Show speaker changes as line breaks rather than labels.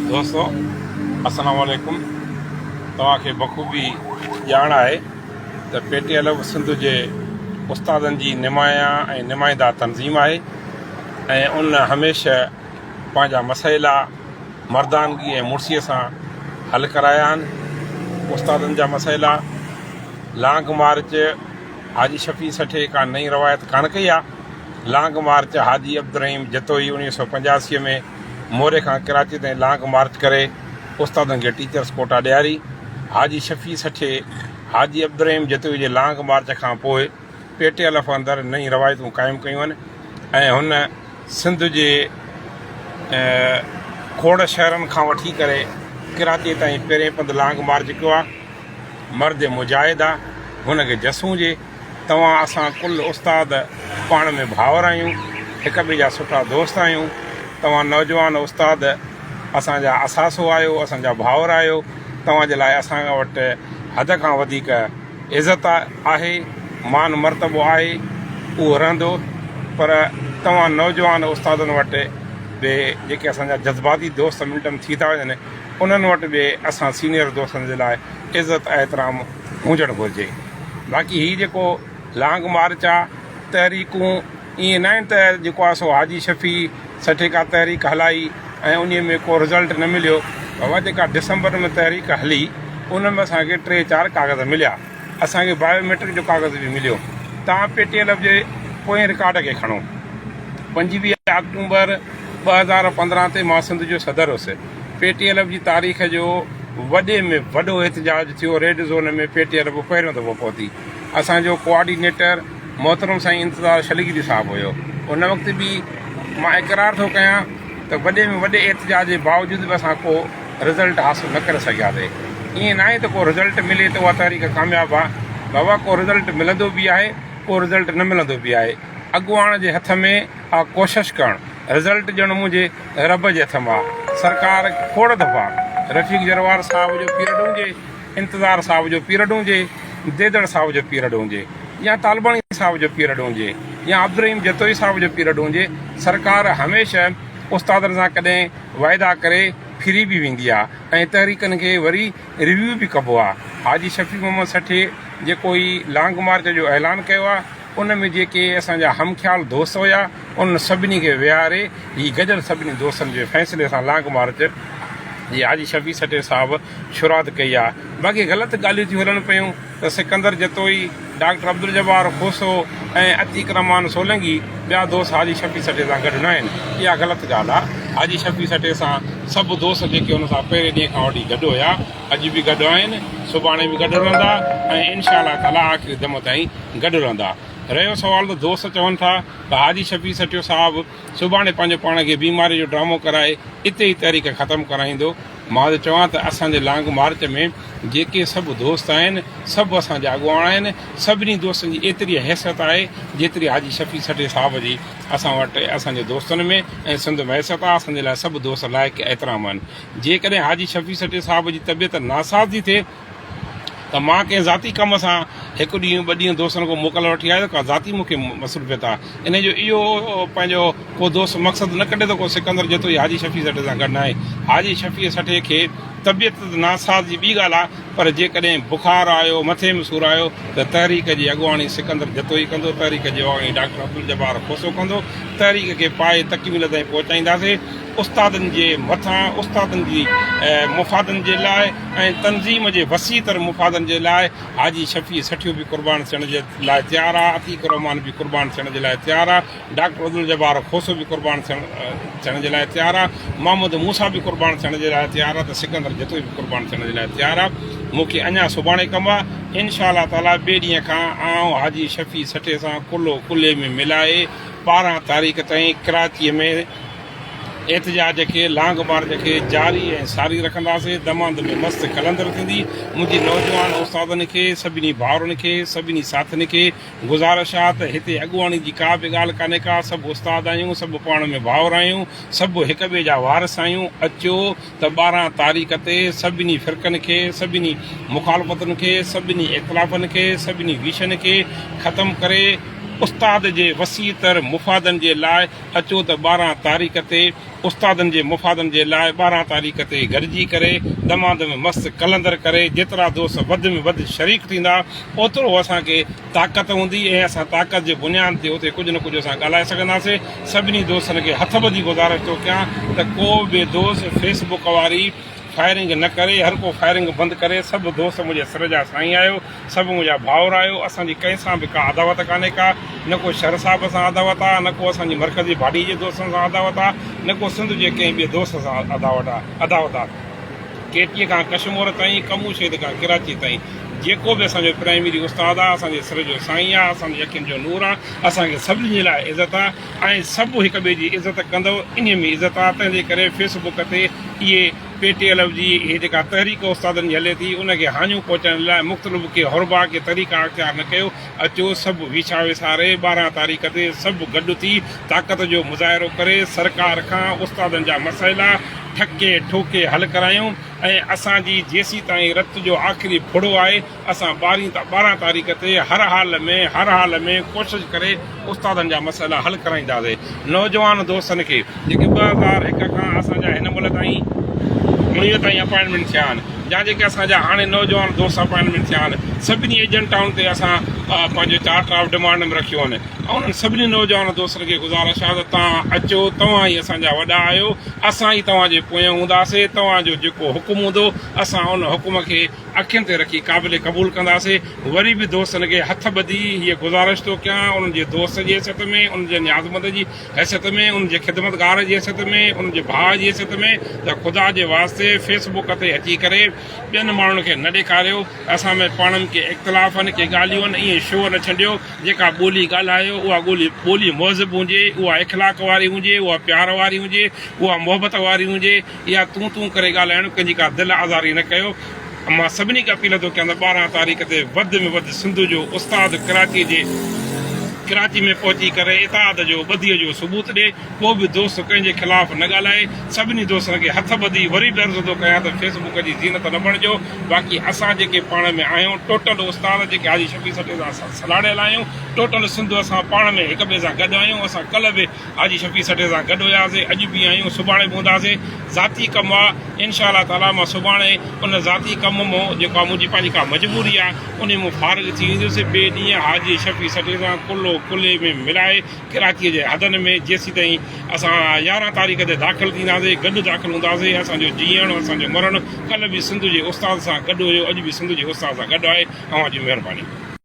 دوستو السلام عليڪم توهان کي بخوبي ڄاڻ آهي ته P T L F Sindh جي استادن جي نمايان ۽ نمائنده تنظيم آهي ۽ ان هميشه پنهنجا مسئلا مردانگي ۽ مڙسي سان حل ڪرايا آهن استادن جا مسئلا لانگ مارچ حاجي شفيع سٺي ڪا نئين روايت ڪانه ڪئي آ. لانگ مارچ حاجي عبدالرحيم جتوئي 1985 ۾ موري کان ڪراچي تائين لانگ مارچ ڪري استادن کي ٽيچرس ڪوٽا ڏياري. حاجي شفيع سٺي حاجي عبدالرحيم جتوئي جي لانگ مارچ کان پوء پي ٽي الف اندر نئين روايتون قائم ڪيون آهن ۽ هن سنڌ جي کوڙ شهرن کان وٺي ڪري ڪراچي تائين پهرين پنڌ لانگ مارچ ڪيو آ. مرد مجاهد آ، هن کي جس هجي. توهان اسان ڪل استاد پاڻ ۾ ڀائر آهيون، هڪ ٻئي جا سٺا دوست آهيون. توهان نوجوان استاد اسان جا اثاثو آهيو، اسان جا ڀائر آهيو. توهان جي لاء اسان وٽ حد کان وڌيڪ عزت آهي، مان مرتبو آهي، اهو رهندو. پر توهان نوجوان استادن وٽ به جيڪي اسان جا جذباتي دوست ملٽن ٿي ٿا وڃن، انهن وٽ به اسان سينيئر دوستن جي لاء عزت احترام هجڻ گهرجي. باقي هي جيڪو لانگ مارچ آ تحريڪون ائين ناهن ته جيڪو آ سو حاجي شفيع سٺي ڪا تحريڪ هلائي ۽ انهي ۾ ڪو رزلٽ نه مليو. بابا جيڪا ڊسمبر ۾ تحريڪ هلي ان ۾ اسان کي ٽي چار ڪاغذ مليا. اسان کي بايو ميٽرڪ جو ڪاغذ به مليو. توهان پي ٽي ايل ايف جي پوئين رڪارڊ کي کڻو. 25 آڪٽومبر 2015 تي مان سنڌ جو صدر هيس. پي ٽي ايل ايف جي تاريخ جو وڏي ۾ وڏو احتجاج ٿيو. Red zone ۾ P T L F پهريون دفعو پهتي. اسان جو ڪوآرڊينيٽر محترم سائين انتظار شلگيري صاحب هيو. ان وقت به مان اقرار ٿو ڪيان ته وڏي ۾ وڏي احتجاج جي باوجود به اسان ڪو رزلٽ حاصل نه ڪري سگهياسي. ائين ناهي ته ڪو رزلٽ ملي ته اها تحريڪ ڪامياب آ. بابا ڪو رزلٽ ملندو به آهي ڪو رزلٽ نه ملندو به آهي. اڳواڻ جي هٿ ۾ آ ڪوشش ڪرڻ. رزلٽ ڄڻ منهنجي رب جي هٿ ۾ آ. سرڪار کوڙ دفعا رفيق جروار صاحب جو پيرڊ هجي، انتظار صاحب جو پيرڊ هجي، ديدڙ صاحب جو پيرڊ هجي يا طالباڻي صاحب جو پيرڊ هجي يا عبدالرحيم جتوئي صاحب جو پيرڊ هجي سرڪار هميشه استادن سان ڪڏهن واعدا ڪري ڦري به ويندي آ ۽ تحريڪن کي وري ريويو به ڪبو آ. حاجي شفيع محمد سٺي جيڪو هي لانگ مارچ جو اعلان ڪيو آ ان ۾ جيڪي اسان جا هم خيال دوست هيا انهن سڀني کي ويهاري هي گڏيل سڀني دوستن جي فيصلي سان لانگ مارچ جي حاجي شفيع سٺي صاحب شروعات ڪئي آ. باقي غلط ڳالهيون ٿيون هلن پيون ته سڪندر جتوئي، ڊاڪٽر عبدالجبار کوسو ۽ عتيق الرحمان سولنگي ٻيا دوست حاجي شفيع سٺي سان گڏ ناهن. اها غلط ڳالهه آ. حاجي شفيع سٺي سان سڀ دوست جيڪي ان سان پهرين ڏينهن کان وٺي گڏ هيا اڄ به گڏ آهن، سڀاڻي به گڏ رهندا ۽ انشاء الله تعاليٰ آخري دم تائين گڏ رهندا. رهيو سوال ته دوست چون ٿا ته حاجي شفيع سٺيو صاحب سڀاڻي پنهنجو پاڻ کي بيماري جو ڊرامو ڪرائي اتي ئي تحريڪ ختم ڪرائيندو. مان ٿو چوان ته اسان جي لانگ مارچ ۾ جيڪي سڀ دوست آهن، سڀ اسان جا اڳواڻ آهن، سڀني دوستن جي ايتري حيثيت آهي، جيتري حاجي شفيع سٺي صاحب جي اسان وٽ اسان جي دوستن ۾ ۽ سنڌ ۾ حيثيت آهي، اسان جي لاء سڀ دوست لائق احترام آهن. جيڪڏهن حاجي شفيع سٺي صاحب جي طبيعت ناساز ٿي ٿئي ته مان ڪنهن ذاتي ڪم سان هڪ ڏينهن ٻه ڏينهن دوستن کان موڪل وٺي آيس، ڪا ذاتي مون کي مصروفيت آهي، انهيء جو اهو پنهنجو ڪو دوست مقصد نه ڪڍي ته ڪو سڪندر جتوئي حاجي شفيع سٺي سان گڏ ناهي. حاجي شفيع سٺي کي طبيعت ته ناساز جي ٻي ڳالهه آ پر جيڪڏهن بخار آيو، مٿي ۾ سور آيو ته تحريڪ جي اڳواڻي سڪندر جتوئي ڪندو، تحريڪ جي اڳواڻي ڊاڪٽر عبدالجبار کوسو ڪندو، تحريڪ کي پائي تڪميل تائين پهچائينداسين. استادن جي مٿان، استادن جي مفادن جي لاء ۽ تنظيم جي وسيع تر مفادن جي لاء حاجي شفيع سٺيو به قربان ٿيڻ جي لاء تيار آ، عتيق الرحمان به قربان ٿيڻ جي لاء تيار آ، ڊاڪٽر عبدالجبار کوسو به قربان ٿيڻ جي لاء تيار آ، محمد موسيٰ به قربان ٿيڻ جي لاء تيار آ ته سڪندر جتوئي به قربان ٿيڻ جي لاء تيار آ. مون کي اڃا سڀاڻي ڪم آ. انشاء الله تعاليٰ ٻئي ڏينهن کان آئون حاجي شفيع سٺي سان ڪلهو ڪلهي ۾ ملائي 12 تاريخ تائين ڪراچيء ۾ احتجاج کي، لانگ مارچ کي جاري ۽ ساري رکنداسين، دماند ۾ مست قلندر ٿيندي. منهنجي نوجوان استادن کي، سڀني ڀائرن کي، سڀني ساٿين کي گذارش آ ته هتي اڳواڻي جي ڪا به ڳالهه ڪانهي ڪا، سڀ استاد آهيون، سڀ پاڻ ۾ ڀائر آهيون، سڀ هڪ ٻئي جا وارث آهيون، اچو ته 12 تاريخ تي سڀني فرقن کي، سڀني مخالفتن کي، سڀني اختلافن کي، سڀني ويشن کي ختم ڪري، استاد جي وسيع تر مفادن جي لاء اچو ته 12 تاريخ تي استادن جي مفادن جي لاء 12 تاريخ تي گڏجي ڪري دمادم مست قلندر ڪري جيترا دوست وڌ ۾ وڌ شريڪ ٿيندا اوترو اسان کي طاقت هوندي ۽ اسان طاقت جي بنياد تي اتي ڪجهه نه ڪجهه اسان ڳالهائي سگهنداسين. سڀني دوستن کي هٿ ٻڌي گذارش ٿو ڪيان ته ڪو به دوست فيس بڪ واري فائرنگ نه ڪري هر ڪو فائرنگ بند ڪري سڀ دوست منهنجي سر جا سائين آهيو سڀ منهنجا ڀائر آهيو اسان جي ڪنهن سان به ڪا عداوت ڪانهي ڪا نه ڪو شر صاحب سان عداوت آ نه ڪو اسان جي مرڪزي باڊي جي دوستن سان عداوت آ نه ڪو سنڌ جي ڪنهن ٻئي دوست سان عداوت آ عداوت آ ڪيٽيء کان ڪشمور تائين ڪمون شهيد کان ڪراچي تائين جيڪو به اسان جو پرائمري استاد آ اسان جي سر جو سائين آ اسان جي اکين جو نور آ اسان کي سڀني جي لاء عزت آ ۽ سڀ هڪ ٻئي جي عزت ڪندؤ انهي ۾ عزت آ تنهن جي ڪري فيس بڪ تي اهي پي ٽي ايل جي هي جيڪا تحريڪ استادن جي هلي ٿي ان کي هاڃون پهچائڻ لاء مختلف ڪي حربا ڪي طريقا اختيار نه ڪيو اچو سڀ ويڇا وساري 12 تاريخ تي سڀ گڏ ٿي طاقت جو مظاهرو ڪري سرڪار کان استادن جا مسئلا ٺڪي ٺوڪي حل ڪرايون ۽ اسان جي جيسيتائين رت جو آخري ڦڙو آهي اسان 12 تاريخ تي هر حال ۾ هر حال ۾ ڪوشش ڪري استادن جا مسئلا حل ڪرائينداسين. نوجوان دوستن کي جيڪي 2001 کان اسان جا هن مهل تائين 19 تائين اپائنٽمينٽ ٿيا آهن يا جيڪي اسان جا هاڻي نوجوان دوست اپائنٽمينٽ ٿيا آهن سڀني ايجنٽائن تي اسان پنهنجو چارٽر آف ڊمانڊ ۾ رکيو آهن ۽ انهن سڀني نوجوان دوستن کي گذارش آهي ته توهان اچو توهان ئي اسان جا وڏا آهيو اسان ئي توهان جي پويان هونداسين توهان جو جيڪو حڪم هوندو اسان ان حڪم کي اکين تي رکي قابل قبول ڪنداسين. وري به دوستن کي هٿ ٻڌي هيء گذارش ٿو ڪيان، انهن جي دوست جي حيثيت ۾، انهن جي نيازمند جي حيثيت ۾، انهن جي خدمتگار جي حيثيت ۾، انهن جي ڀاء جي حيثيت ۾ ته خدا جي واسطي فيس بڪ تي اچي ڪري ٻين ماڻهن کي نه ڏيکاريو ته اسان ۾ پاڻ ۾ ڪي اختلاف آهن، ڪي ڳالهيون آهن، ائين شور نه ڇنڊيو، جيڪا ٻولي ڳالهايو اها ٻولي ٻولي مهذب هجي، اها اخلاق واري هجي، اها پيار واري هجي، اها محبت واري هجي. اها تون تون ڪري ڳالهائڻ ڪنهن جي ڪا دل آزاري نه ڪيو. مان سڀني کي اپيل ٿو ڪيان ته 12 تاريخ تي وڌ ۾ وڌ سنڌ جو استاد ڪراچي جي ڪراچي ۾ پهچي ڪري اتحاد جو ٻڌي جو ثبوت ڏي. ڪو به دوست ڪنهن جي خلاف نه ڳالهائي. سڀني دوستن کي هٿ ٻڌي وري به عرض ٿو ڪيان ته فيس بڪ جي زينت نه بڻجو. باقي اسان جيڪي پاڻ ۾ آهيون ٽوٽل استاد جيڪي حاجي شفيع سٽي سان سلهاڙيل آهيون ٽوٽل سنڌ اسان پاڻ ۾ هڪ ٻئي سان گڏ آهيون. اسان ڪلهه به حاجي شفيع سٺي سان گڏ هياسي اڄ به آهيون سڀاڻي به هونداسي ذاتي ڪم آ انشاء الله تعالي مان سڀاڻي ان ذاتي ڪم مون جيڪو آ منهنجي پنهنجي ڪا مجبوري آ انهي مون فارغ ٿي ويندس ٻئي ڏينهن حاجي شفيع سٺي سان ڪلهو ڪلهي ۾ ملائي ڪراچي جي حدن ۾ جيسيتائين اسان 11 تاريخ تي داخل ٿينداسي گڏ داخل هونداسي اسان جو جيئڻ اسان جو مرڻ ڪلهه به سنڌ جي استاد سان گڏ هيو اڄ به سنڌ جي استاد سان گڏ آهي اوهان جي مهرباني.